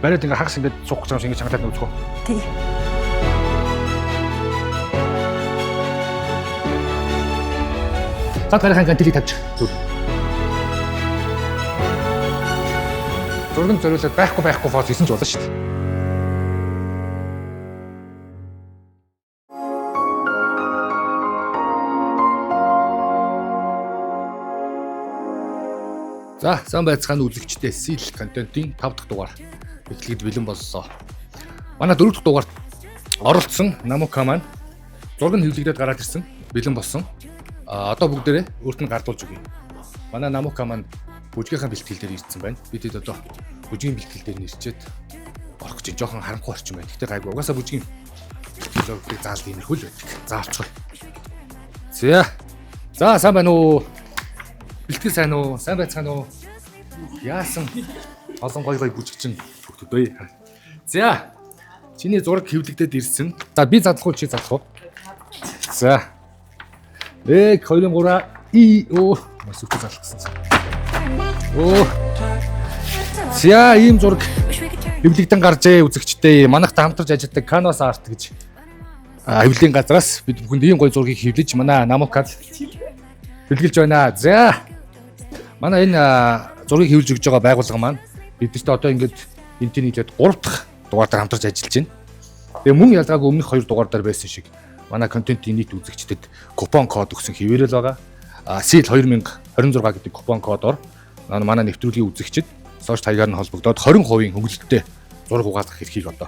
Бариад ингээ хагас ингээд суух гэж байгаа юм шиг ингээ чангалаад үзэх үү? Тий. Зад гарынхаа гантелийг тавьчих. Зүр. Зурганд зориулаад байхгүй байхгүй фоз хийсэн ч болно шүү дээ. За, сайн байцгаана үзэгчдээ Seal контентын 5 дахь дугаар эхлэхэд бэлэн боллоо. Манай 4 дахь дугаарт оролцсон Намука маань зураг нь хэвлэгдээд гараад ирсэн. Бэлэн болсон. А одоо бүгдээрээ өөрт нь гардуулж өгье. Манай Намука маань бүжгийнхаа бэлтгэл дээр ирсэн байна. Бид хэд одоо бүжгийн бэлтгэл дээр нь ирчээд орох гэж жоохон харанхуй орчин байна. Гэхдээ гайгүй. Угаасаа бүжгийн бэлтгэл зургийг заалт иймэрхүү л байдаг. За орцгоё. За. За сайн байна уу? Бэлтгэл сайн уу? Сайн байцгаана уу? Яасан олон гой гой бүжигчин хүүхдүүд өе. За. Чиний зураг хэвлэгдээд ирсэн. За би задлах уу чи задлах уу? За. 1 2 3 и о маш их залах гэсэн. Оо. За ийм зураг хэвлэгдэн гарчээ үзэгчдээ. Манайхтай хамтарч ажилладаг Canvas Art гэж хэвлэлийн газраас бид бүхэнд ийм гоё зургийг хэвлэж манай Намукад бэлгэлж байна. За. Манай энэ зургийг хэвлэж өгж байгаа байгууллага маань бидэрт одоо ингээд энэний нийлээд 3 дахь дугаар дээр хамтарч ажиллаж байна. Тэгээ мөн ялгаагүй өмнөх 2 дугаар дээр байсан шиг манай контентын нийт үзэгчдэд купон код өгсөн хэвээрэл байгаа. SEAL 2026 гэдэг купон кодоор манай нэвтрүүлгийн үзэгчид сошиал хаягаар нь холбогдоод 20% хөнгөлөлттэй зураг угаалгах эрхийг одоо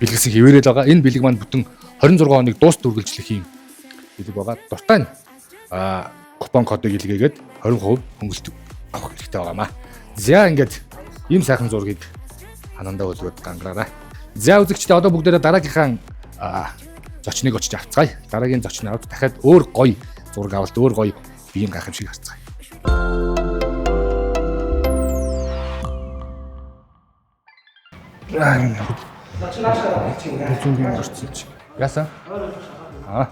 бэлгэлсэн хэвээрэл байгаа. Энэ бэлэг маань бүтэн 26 хоног дуус үргэлжлэх юм бэлэг байгаа. Дуртай нь купон кодыг илгээгээд 20% хөнгөлөлт авах хэрэгтэй байгаамаа. За ингээд ийм сайхан зургийг ханандаа өлгөөд гангараарай. За үзэгчдээ одоо бүгдээрээ дараагийнхаа зочныг очиж авцгаая. Дараагийн зочныг авч дахиад өөр гоё зураг авалт, өөр гоё биеийн гайхамшиг харцгаая. Яасан? Аа.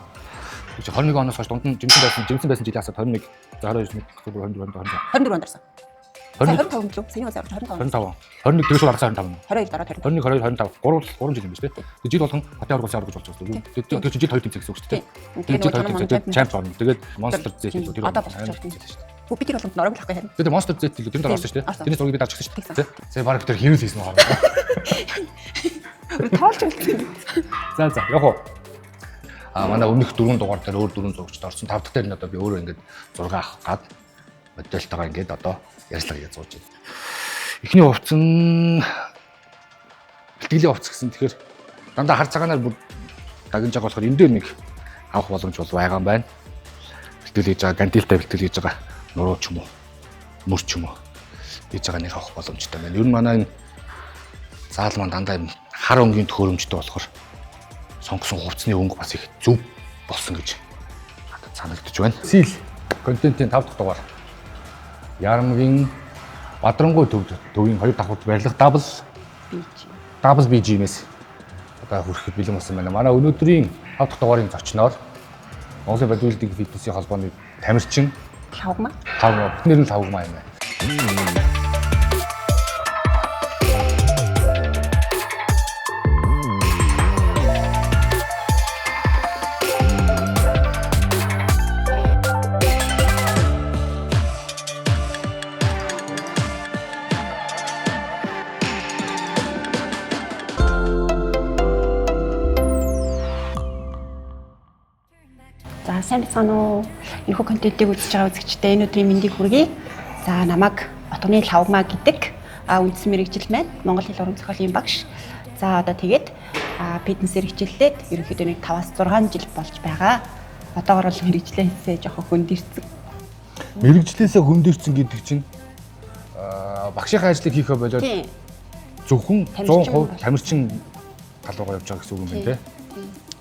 Чи 21 оноос хойш дунд нь жимсэн байсан, жимсэн байсан жилийн хасаад 21, за 22, 23, 24, 25. 24 онд орсон. 21 25 лүү. Саяны удаа 25. 25. 21 тэгээс гарсан 25. 22 дараа 25. 21 22 25 3 3 жил юм ба шүү дээ. Тэгээ жил болгон хотын аварга улсын аварга гэж болж байгаа шүү дээ. Тэгээ чи жил 2 тэмцээн гэсэн үг шүү дээ. Тэгээ Тэгээ жил нөгөө 2 чанар тэмцээн манд чамп орно. Тэгээд Monster Z Тийм. гэдэг тэр Одоо болчих жоох. Үгүй би тэр боломжтой орог л ахгүй харин. Тэгээд Monster Z гэдэг тэр дор орсон шүү дээ. Орсон. Тэрний зургийг би дарж өгсөн шүү Тэгсэн. дээ. Тэгээ баг тэр хэвэл хийсэн байгаа. Тоолж үлдсэн. За за яг уу. А манай өмнөх дөрвөн дугаар дээр өөр дөрвөн зурагчд орсон. Тав дахь дээр нь одоо би өөрөө ингээд зураг авах гад модельтойгоо ингээд одоо ярьцлага хийж сууж байна. Эхний хувцас нь бэлтгэлийн хувцас гэсэн. Тэгэхээр дандаа хар цагаанаар бүр дагнаж байгаа болохоор энэ дээр нэг авах боломж бол байгаа юм байна. Бэлтгэл хийж байгаа, гантилтай бэлтгэл хийж байгаа нуруу ч юм уу, мөр ч юм уу хийж байгаа нэг авах боломжтой байна. Ер нь манай энэ заал маань дандаа юм хар өнгийн төхөөрөмжтэй болохоор сонгосон хувцсны өнгө бас их зөв болсон гэж надад санагдаж байна. Сил контентын 5 дахь дугаар. Ярамгийн Бадрангуй төв төвийн хоёр давхарт барилга double BG. double BGM-ээс одоо хүрэхэд бэлэн болсон байна. Манай өнөөдрийн 5 дахь дугаарын зочноор Монголын бодибилдинг фитнесийн холбооны тамирчин Лавгмаа. Лавгмаа бүтнээр нь Лавгмаа юм байна. За сайн байцгаана уу? Энэхүү контентыг үзэж байгаа үзэгчдээ энэ өдрийн мэндийг хүргэе. За намайг Отгоны Лавгмаа гэдэг үндсэн мэргэжил маань Монгол хэл уран зохиолын багш. За одоо тэгээд фитнесээр хичээллээд ерөнхийдөө нэг 5-6 жил болж байгаа. Одоогор бол мэргэжлээсээ жоохон хөндөрцөн. Мэргэжлээсээ хөндөрцөн гэдэг чинь багшийнхаа ажлыг хийхээ болоод Тийм. зөвхөн Тамирчин 100% бол. тамирчин тал руугаа явж байгаа гэсэн үг юм байна те.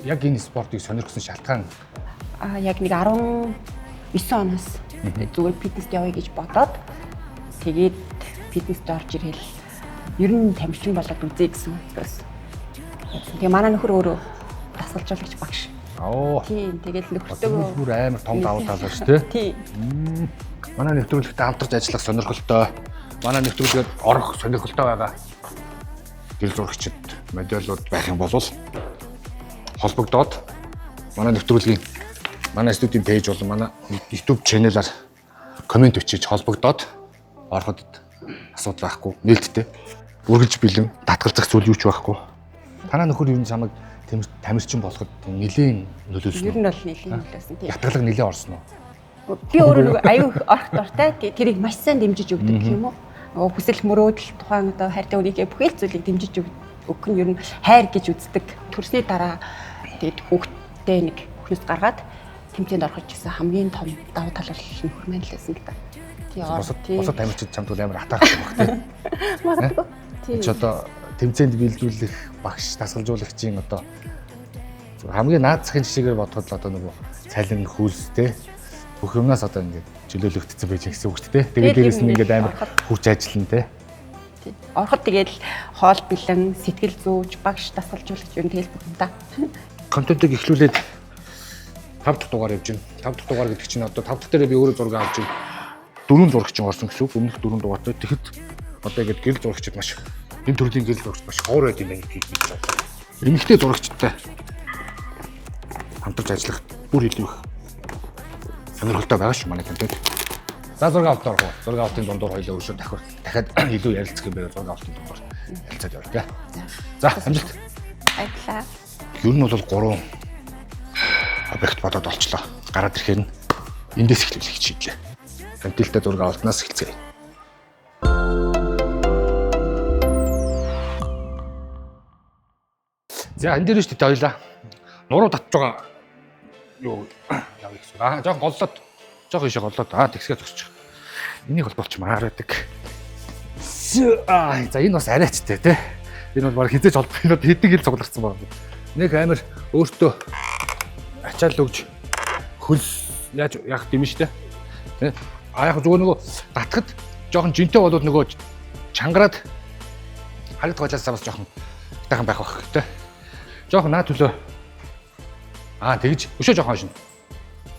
Яг энэ спортыг сонирхсон шалтгаан Яг нэг 19 оноос зүгээр фитнест явъя гэж бодоод тэгээд фитнест орж ирээл ер нь тамирчин болоод үзье гэсэн үгээс. Тэгээ манай нөхөр өөрөө дасгалжуулагч багш. оо Тийм, тэгэл нөхөртөө бүр амар том давуу тал байна шүү дээ. Тийм. Манай нэвтрүүлэгтээ хамтарч ажиллах сонирхолтой. Манай нэвтрүүлгээр орох сонирхолтой байгаа. Гэрэл зурагчид, модельууд байх юм бол холбогдоод манай нэвтрүүлгийн, манай студийн page болон манай YouTube channel-аар comment бичиж холбогдоод ороход асуудал байхгүй. Нээлттэй. Үргэлж бэлэн, татгалзах зүйл юу ч байхгүй. Танаа нөхөр ер нь чамайг тамирчин болоход нэлээд нөлөөлсөн Ер үү? нь бол нэлээд нөлөөсөн, тийм. Ятгалаг нэлээд орсон уу? Би өөрөө нөгөө аюу их орох дуртай. Тэрийг маш сайн дэмжиж өгдөг гэх юм уу? Нөгөө хүсэл мөрөөдөл, тухайн одоо хайртай хүнийхээ бүхэл зүйлийг дэмжиж өгөх нь ер нь хайр гэж үздэг. Төрсний дараа тэгээд хүүхдтэй нэг бүхнээс гаргаад тэмцээнд орох гэсэн хамгийн том давуу тал бол нөхөр маань л байсан л да. Тий, Бусад тий. бусад тамирчид чамд бол амар атаархдаг баг, тий. Магадгүй. Тий. Чи одоо тэмцээнд бэлдүүлэх багш, дасгалжуулагчийн одоо хамгийн наад захын жишээгээр бодоход л одоо нөгөө цалин хөлс, те, бүх юмнаас одоо ингээд чөлөөлөгдсөн байж гэсэн үг шүү дээ. Тэгээд Тэгээд дээрэс нь ер нь ингээд амар ороход- хурц ажиллана, те. Тий. Ороход тэгэл хоол бэлэн, сэтгэл зүйч, багш, дасгалжуулагч ер нь тэгэл бүх юм да. Контентыг эхлүүлээд 5 дахь дугаар явж байна. 5 дахь дугаар гэдэг чинь одоо 5 дахь дээрээ би өөрөө зураг авч байна. 4 зурагчин орсон гэсэн үг. Өмнөх 4 дугаартай. Тэгэхэд одоо ингээд гэрэл зурагчид маш, энэ төрлийн гэрэл зурагчид маш ховор байд юм байна гэдгийг би бодож байна. Эмэгтэй зурагчтай хамтарч ажиллах бүр илүү их сонирхолтой байгаа шүү манай контент. За, зураг авалт орох уу? Зураг авалтын дундуур хоёлоо өшөө дахиад илүү ярилцах юм байна. Зураг авалтын дундуур ярилцаад явъя. За, амжилт. Баярлалаа. Ер нь бол 3 объект бодоод олчлоо. Гараад ирэхээр нь эндээс эхлүүлэх гэж шийдлээ. Гантилтай зураг авалтнаас эхэлцгээе. За, энэ дээр шүү дээ хоёлаа. Нуруу татж байгаа юу явъя гэсэн. Аа, жоохон голлоод, жоохон ишээ голлоод, аа, тэгсгээ зогсчих. Энийг бол болчмаар байдаг. Аа, за, энэ бас арайчтай, тий. Энэ бол баг хизээж холбох юм, хэдэн хил цугларсан байна. Нэг амар өөртөө ачаал өгж хөлс яаж яах юм штэ. Тэ. А яг зүгээр нөгөө татхад жоохон жинтэй болоод нөгөө чангараад харагдах байдлаас бас жоохон тайхан байх бах, тэ. Жоохон наа төлөө. Аа, тэгж өшөө жоохон хойшно.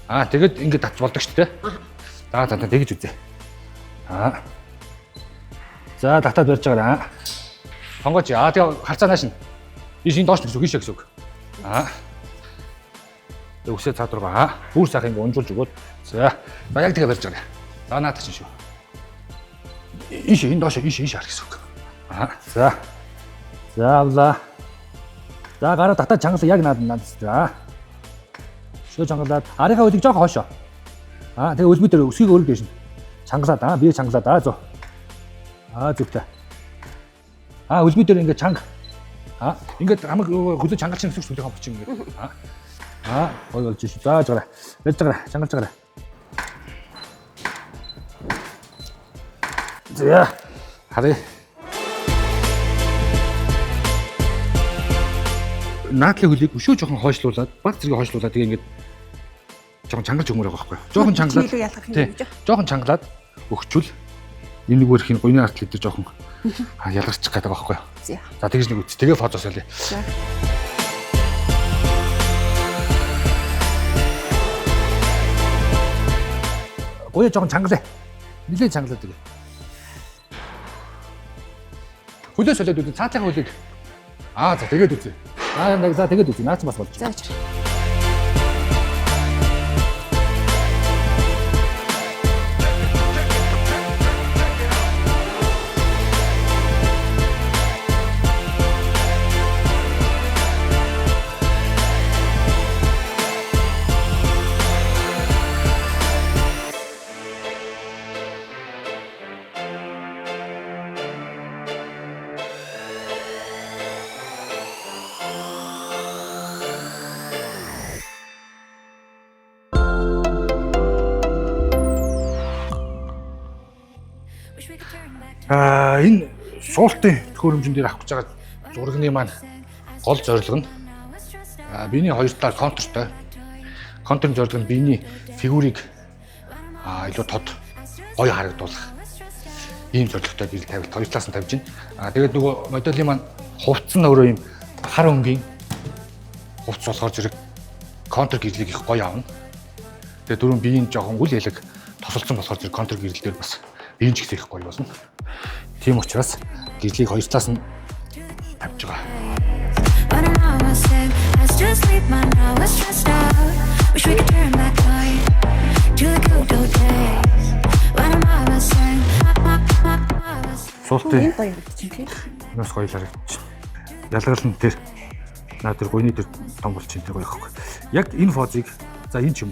Аа, тэгэд ингээд татч болдог шүү дээ. За за за, тэгж үзье. Аа. За, татаад барьж байгаарай. Хонгооч. Аа, тэгээ харцаа нааш нь. Ийш энэ доош гэсэн үг, ийшээ гэсэн үг. Аа. Тэгээ үсээ цаад руу, аа. Бүр сайхан ингэ унжуулж өгөөд. За. За, яг тэгээ барьж байгаарай. За, наадах чинь шүү. Ийш энэ доош, ийш ийш хар гэсэн үг. Аа. За. За, авлаа. За, гараа татаад чангалаа яг наад наад. За. Шөө чангалаад арийнхаа хөлийг жоохон хойшоо. Аа, тэгээ өлмө дээр өсгийг өрөг дэш нь. Чангалаад, аа, бие чангалаад, аа, зөв. Аа, зөвтэй. Аа, өлмө дээр ингээд чанга. Аа, ингээд хамаг хөлөө чангалч гэсэн үг шүү, бочин ингээд. Аа. Аа, гоё болж шүү. За, жаарай. Барьж байгаарай, чангалж байгаарай. За, харъя. Наадлын хөлийг өшөө жоохон хойшлуулад, баг зэрэг хойшлуулад тэгээ ингээд жоохон чангалж өгмөр байгаа байхгүй юу? Жоохон чангалаад Илүү ялгарх юм тий. гэж. Жоохон чангалаад өгчүүл энэ нэг өрхийн гуйны артлыг дээр жоохон ялгарчих гэдэг байгаа байхгүй юу? За. За, тэгж нэг үз. Тэгээ фото солио. За. Гуяа жоохон чангалаа. Нилээн чангалаад тэгээ. Хөлөө солиод үзье. Цаатлынхаа хөлийг. Аа, за, тэгээд үзье. Аа, за, тэгээд үзье. Наа чи бас болж. За, очир. Аа, энэ суултын төхөөрөмжөн дээр авах гэж байгаа зурагны маань гол зорилго нь биений хоёр талаар контртой. Контрын зорилго нь биений фигурыг илүү тод гоё харагдуулах ийм зорилготой гэрэл тавилт хоёр талаас нь тавьж байна. Аа, тэгээд нөгөө моделийн маань хувцас нь өөрөө ийм хар өнгийн хувцас болохоор зэрэг контр гэрлийг их гоё авна. Тэгээд дөрөв биеийн жоохон үл ялаг тосолцсон болохоор зэрэг контр гэрэл дээр бас биеийн ч гэсэн их гоё болно. Тийм учраас гэрлийг хоёр талаас нь still sleep, but now we're stressed out. Wish we could turn back time to the good old days when our mama sang, my, my, mama sang. Суултын Энэ гоё харагдчих тийм. нас гоё л харагдчих. Ялгал нь тэр наа тэр гуйны тэр том бол чинь тэр гоё байхгүй. Яг энэ фозыг за энэ ч юм.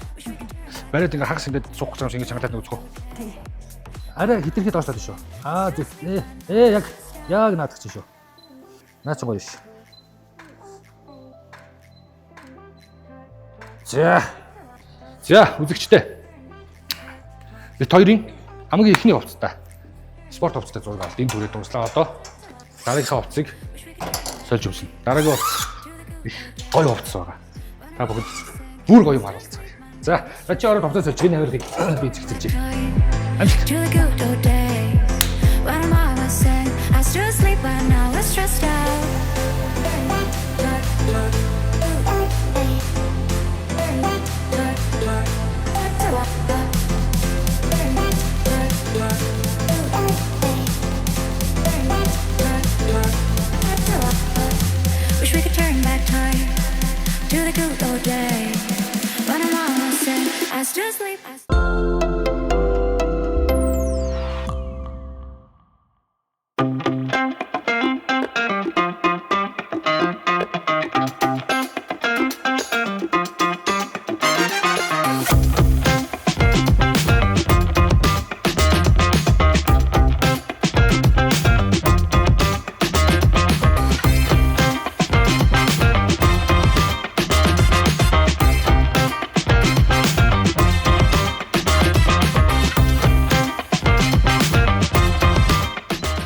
Бариад ингээ хагас ингээд суух гэж байгаа юм шиг ингээ чангалаад нэг үзэх үү. Тийм. Арай хитрхи доошлоод шүү. Аа зүг. Ээ яг яг наадах чинь шүү. Наа чи гоё ш. За. За үзэгчтэй. Бид хоёрын хамгийн эхний хувцастай спорт хувцастай зураг авалт энэ түрээ дуслаа одоо. Дараагийнхаа хувцсыг сольж өмснө. Дараагийн хувцас их гоё хувцас байгаа. Та бүхэнд бүр гоё юм харуулцгаая. За, за чи ороод хувцас сольж энэ авиргыг би зэгцэлж. Амжилт. To the good old days when our mama sang, I still sleep, but now we're stressed out. Wish we could turn back time to the good old days when our mama said, I still sleep. I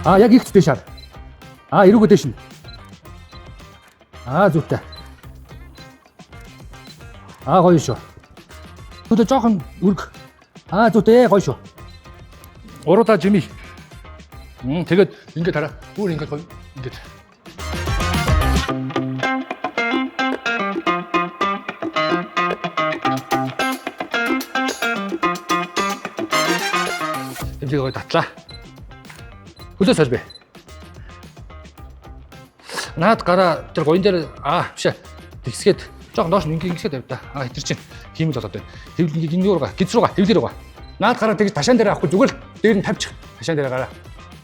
Аа яг ихт дэш хар. Аа эрүүгөө дэш нь. Аа зүйтэй. Аа гоё шүү. Түлээ жоохон өрг. Аа зүйтэй гоё шүү. Уруудаа жими. Тэгээд ингээд хараа. Бүр ингээд гоё. Ингээд. Тэмцээг гоё татлаа. Хөлөө соль бэ. Наад гараа тэр гоён дээр аа биш ээ. Тэгсгээд жоохон доош нь ингээ ингэсгээд тавь та. Аа хитэр чинь хиймэл болоод байна. Хэвлэл ингээ энэ юурга гиз рүүгээ хэвлэл рүүгээ. Наад гараа тэгж ташаан дээр авахгүй зүгээр л дээр нь тавьчих. Ташаан дээр гараа.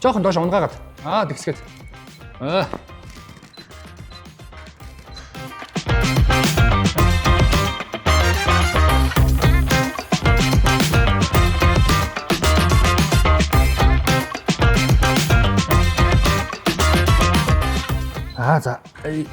Жоохон доош унгаагаад. Аа тэгсгээд. Аа. Аа за. Эй.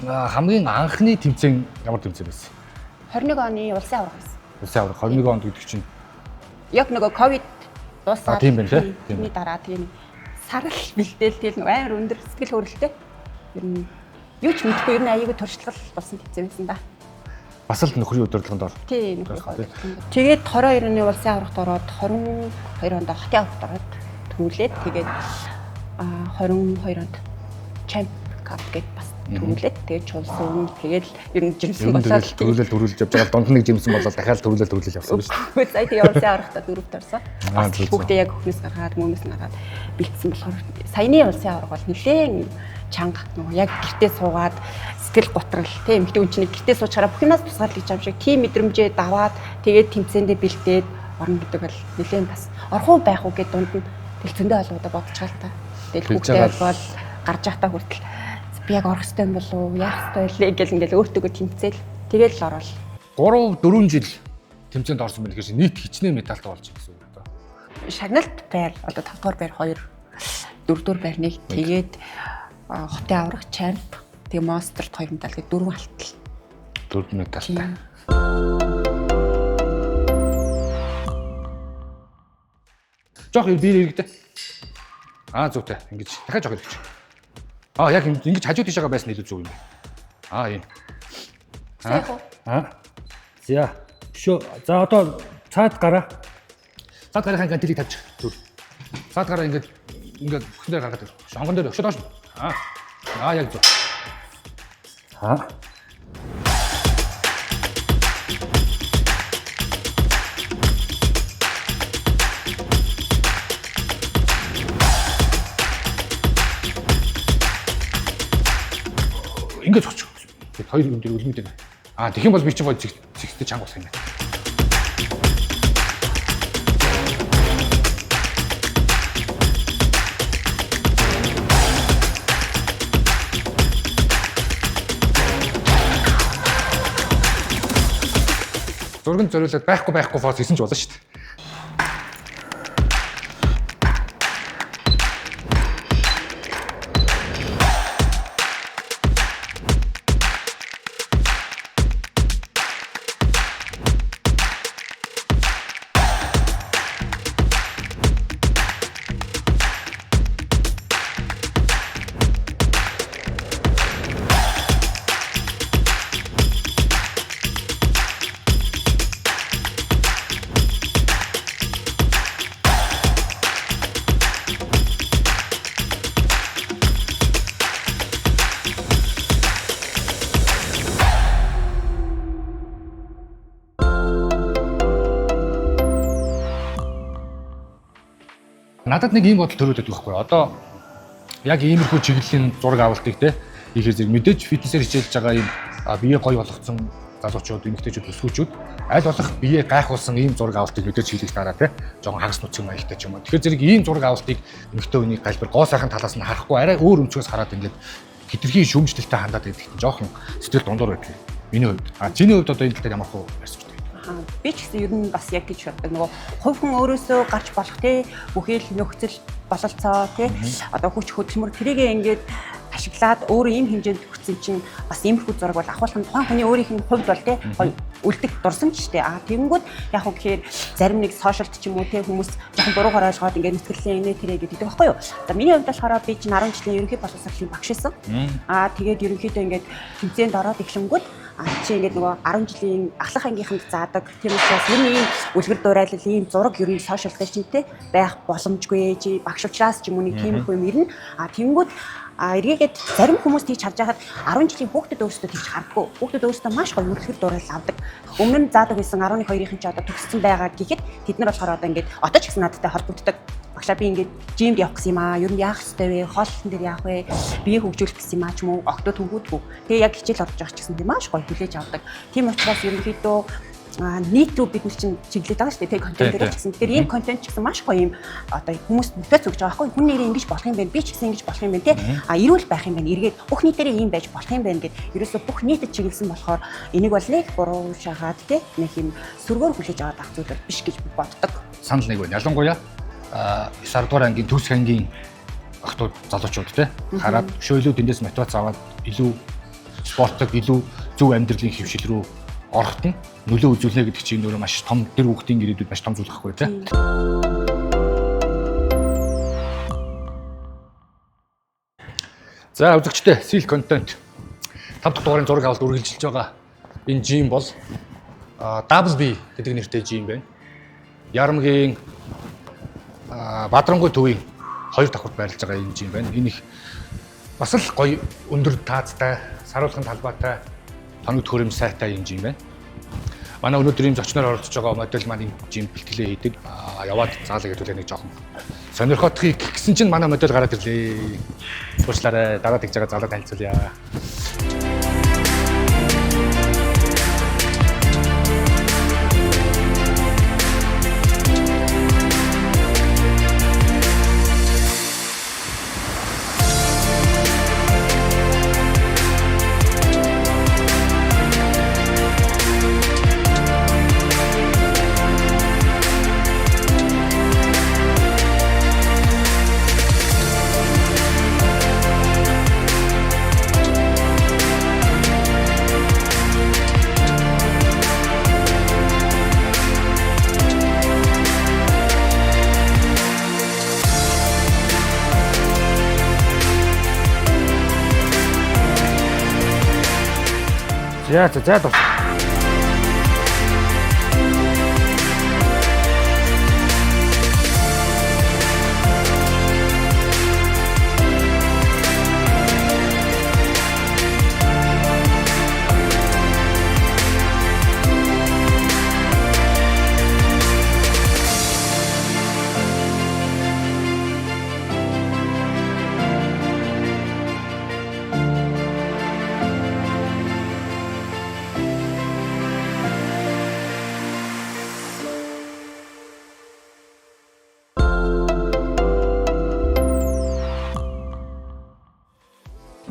Аа, хамгийн анхны тэмцээн ямар тэмцээн байсан? 21 оны улсын аварга байсан. Улсын аварга 21 онд гэдэг чинь Яг нөгөө ковид дуусаад Аа, тийм байна, тий? Тийм Тэрний дараа тийм сарал бэлдээл тэгэл нөгөө амар өндөр сэтгэл хөдлөлтэй. Ер нь юу ч мэдэхгүй ер нь аягүй туршлага болсон тэмцээн байсан да. бас л нөхрийн удирдлаганд ор. Тийм нөхөр Байх, тий. Тэгээд 22 оны улсын аваргад ороод 22 онд хотын аваргад ороод төрүүлээд тэгээд 22 онд Champ Cup гэдээ бас төрүүлээд тэгээд чулсан. Тэгээд ер нь жимсэн Ер нь болоод тэгэл төрүүлэл төрүүлж явж байгаа л дунд нэг жимсэн болоод дахиад төрүүлэл төрүүлэл явсан ба шүү дээ. Сая тэгээ улсын аваргад дөрөвт орсон. Аа, Бас зөв, зөв. хүүхдээ яг өхнөөс гаргаад мөмөөс нь гаргаад бэлдсэн болохоор саяны улсын аварга бол нэлээд чанга нөгөө яг гэртээ суугаад сэтгэл готрол тийм эмэгтэй хүн чинь гэртээ суучаараа бүх юмнаас тусгаарлаж юм шиг тийм мэдрэмжээ даваад тэгээд тэмцээндээ бэлдээд орно гэдэг бол нэлээд бас орох уу байх уу гэд дунд нь тэл зөндөө олгоудаа бодож байгаа л та. Тэгэл Тэгж хүүхдээ байгаа л. бол гарч явахдаа хүртэл Би яг орох хэрэгтэй юм болов уу? Яах хэрэгтэй вэ гэл ингээл өөртөөгөө тэмцээл. Тэгэл л орол. 3 4 жил тэмцээнд орсон байна гэхээр нийт хичнээн медальтай болж байгаа гэсэн үг үү? Шагналт байр одоо 5 дугаар байр 2, 4 дугаар байр 1, тэгээд хотын аврах champ, тэгээ монстерт 2 медаль гэдэг 4 алтал. 4 медальтай. Жох биер иргэдэ. Аа, зүйтэй. Ингэж дахиад жох иргэж. Аа, яг ингэж хажуу тийшээгээ байсан илүү зөв юм байна. Аа, ийм. Аа. За. Шөө. За, одоо цаад гараа. Цаад гарахын гантелийг тавьчих. Зүр. Цаад гараа ингээд ингээд бүхэн дээр гаргаад ир. Шонгон дээр өшөө доош. Аа. Аа, яг зөв. Аа. Ингээд зогч. Тэгээд хоёр юм дээр үлмэд байна. Аа, тэгэх юм бол би чинь гой зэгстэй чанга болох юм байна. Зурганд зориулаад байхгүй байхгүй фоз хийсэн ч болно шүү дээ. Надад нэг ийм бодол төрөөд байдаг байхгүй. Одоо яг иймэрхүү чиглэлийн зураг авалтыг те хийхээр зэрэг мэдээж фитнесээр хичээлж байгаа ийм бие гоё болгоцсон залуучууд, эмэгтэйчүүд, өсгөөчүүд аль болох бие гайхуулсан ийм зураг авалтыг мэдээж хийлгэж дараа те жоохон хагас нуцэг маягтай ч юм уу. Тэгэхээр зэрэг ийм зураг авалтыг эмэгтэй хүний галбир гоо сайхан талаас нь харахгүй арай өөр өнцгөөс хараад ингээд хэтэрхий шүүмжлэлтэй хандаад байдаг чинь жоохон сэтгэл дундуур байдаг. Миний хувьд. А чиний хувьд одоо энэ тал дээр ямар хуу байр суурьтай? Би ч гэсэн ер нь бас яг гэж боддог. Нөгөө хувь хүн өөрөөсөө гарч болох те бүхэл нөхцөл бололцоо те одоо хүч хөдөлмөр тэрийгээ ингээд ашиглаад өөрөө ийм хэмжээнд хүрсэн чинь бас иймэрхүү зураг бол авахулах нь тухайн хүний өөрийнх нь хувьд бол те гоё үлдэх дурсамж штэ. А тэгэнгүүт яг хөө гэхээр зарим нэг сошиалт ч юм уу те хүмүүс жоохон буруугаар ойлгоод ингээд нүтгэлээ инээ тэрэ гэдэг байхгүй юу. За, миний хувьд болохоор би чинь 10 жилийн ерөнхий боловсролын багш байсан. А тэгээд ерөнхийдөө ингээд тэмцээнд ороод эхлэнгүүт а чи ингээд нөгөө 10 жилийн ахлах ангийнханд заадаг. Тийм учраас ер нь ийм үлгэр дуурайлал, ийм зураг ер нь сошиал дээр чинь те байх боломжгүй, чи багш учраас ч юм уу нэг тиймэрхүү юм ирнэ. А тэгэнгүүт эргээгээд зарим хүмүүс тийж харж байхад 10 жилийн хүүхдэд өөрсдөө тийж хардггүй. Хүүхдэд өөрсдөө маш гоё үлгэр дуурайлал авдаг. Өмнө нь заадаг байсан 11 2-ын чи одоо төгссөн байгаа гэхэд тэд нар болохоор одоо ингээд одоо ч гэсэн надтай холбогддог. Багшаа, би ингээд gym д явах гэсэн юм аа. Ер нь яах ёстой вэ? Хооллолтон дээр яах вэ? Бие хөгжүүлэх гэсэн юм аа ч юм уу. Октод хөнгүүдгүй. Тэгээ яг хичээл орж байгаа ч гэсэн тийм маш гоё хүлээж авдаг. Тийм учраас ерөнхийдөө нийт рүү бид нар чинь чиглээд байгаа шүү дээ. Тэгээ контент дээр ч гэсэн. Тэгэхээр ийм контент ч гэсэн маш гоё юм одоо хүмүүст мотивац өгч байгаа байхгүй. Хүн нэрээ ингэж болох юм байна. Би ч гэсэн ингэж болох юм байна те. А эрүүл байх юм байна. Эргээд бүх нийтээрээ ийм байж болох юм байна гэд ерөөсө бүх нийтэд чиглэсэн болохоор энийг бол нэг буруу шагаад те нэг юм сөргөөр хүлээж аваад авах зүйл бол биш гэж би боддог. Санал нэг байна. Ялангуяа 9 дугаар ангийн, төгс ангийн охтууд, залуучууд те хараад өшөө илүү тэндээс мотивац аваад илүү спортог, илүү зөв амьдралын хэвшил рүү ороход нь нөлөө үзүүлнэ гэдэг чинь өөрөө маш том тэр хүүхдийн ирээдүйд маш том зүйл байхгүй те. За, үзэгчдээ, Seal Content 5 дахь дугаарын зураг авалт үргэлжилж байгаа. Энэ gym бол Double B гэдэг нэртэй gym байна. Ярамгийн Бадрангуй төвийн хоёр давхарт байрлаж байгаа энэ gym байна. Энэ их бас л гоё өндөр таазтай, саруулхан талбайтай, тоног төхөөрөмж сайтай юм gym байна. Манай өнөөдөр ийм зочноор оролцож байгаа модель маань энэ gym бэлтгэлээ хийдэг. Яваад заалаа гэдүүлээ нэг жоохон сонирхоодохыг гэсэн чинь манай модель гараад ирлээ. Уучлаарай, дараа тэгж байгаа залуу танилцуулъя. За за за дурс.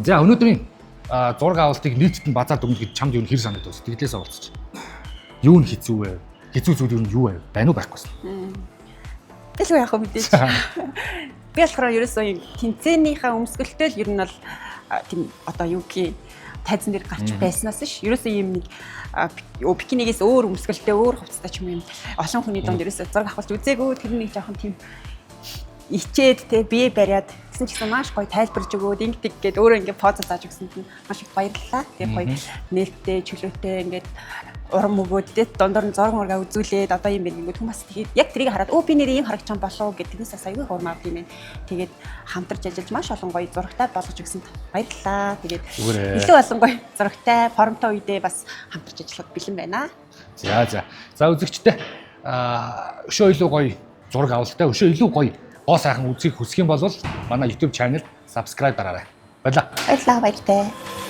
За өнөөдрийн зураг авалтыг нийтэд нь базаад өгнө гэж чамд юу хэр санагдав? Сэтгэлээс оролцож. Юу нь хэцүү вэ? Хэцүү зүйл юу нь юу вэ? Байна уу байхгүйсэн. Дэлгүй яах вэ мэдээж. Би болохоор ерөөсөө юм тэнцээнийхээ өмсгөлтэй л ер нь бол тийм одоо юу гэх тайзан дээр гарч байснаас ш. Ерөөсөө юм нэг бикинигээс өөр өмсгөлтэй өөр хувцастай ч юм уу юм олон хүний дунд ерөөсөө зураг авахулж үзээгүй. Тэр нэг жоохон тийм ичээд те бие бариад гэсэн ч гэсэн маш гоё тайлбарж өгөөд ингэдэг гээд өөрөө ингээ позо зааж өгсөнд нь маш их баярлалаа. Тэгээ гоё нээлттэй чөлөөтэй ингээд урам өгөөд те дундор нь зураг мурга үзүүлээд одоо юм байна гингүүд хүмүүс тэгээд яг тэрийг хараад өө би нэр ийм харагч юм болов гэдэг тэрнээс бас аюу хурмаа юм байна. Тэгээд хамтарч ажиллаж маш олон гоё зурагтай болгож өгсөнд баярлалаа. Тэгээд илүү олон гоё зурагтай формтой үедээ бас хамтарч ажиллахад бэлэн байна. За за. За үзэгчтэй өшөө илүү гоё зураг авалттай өшөө илүү гоё гоо сайхан үзхийг хүсэх юм бол манай YouTube channel subscribe дараарай. Баярлалаа. Баярлалаа баяртай.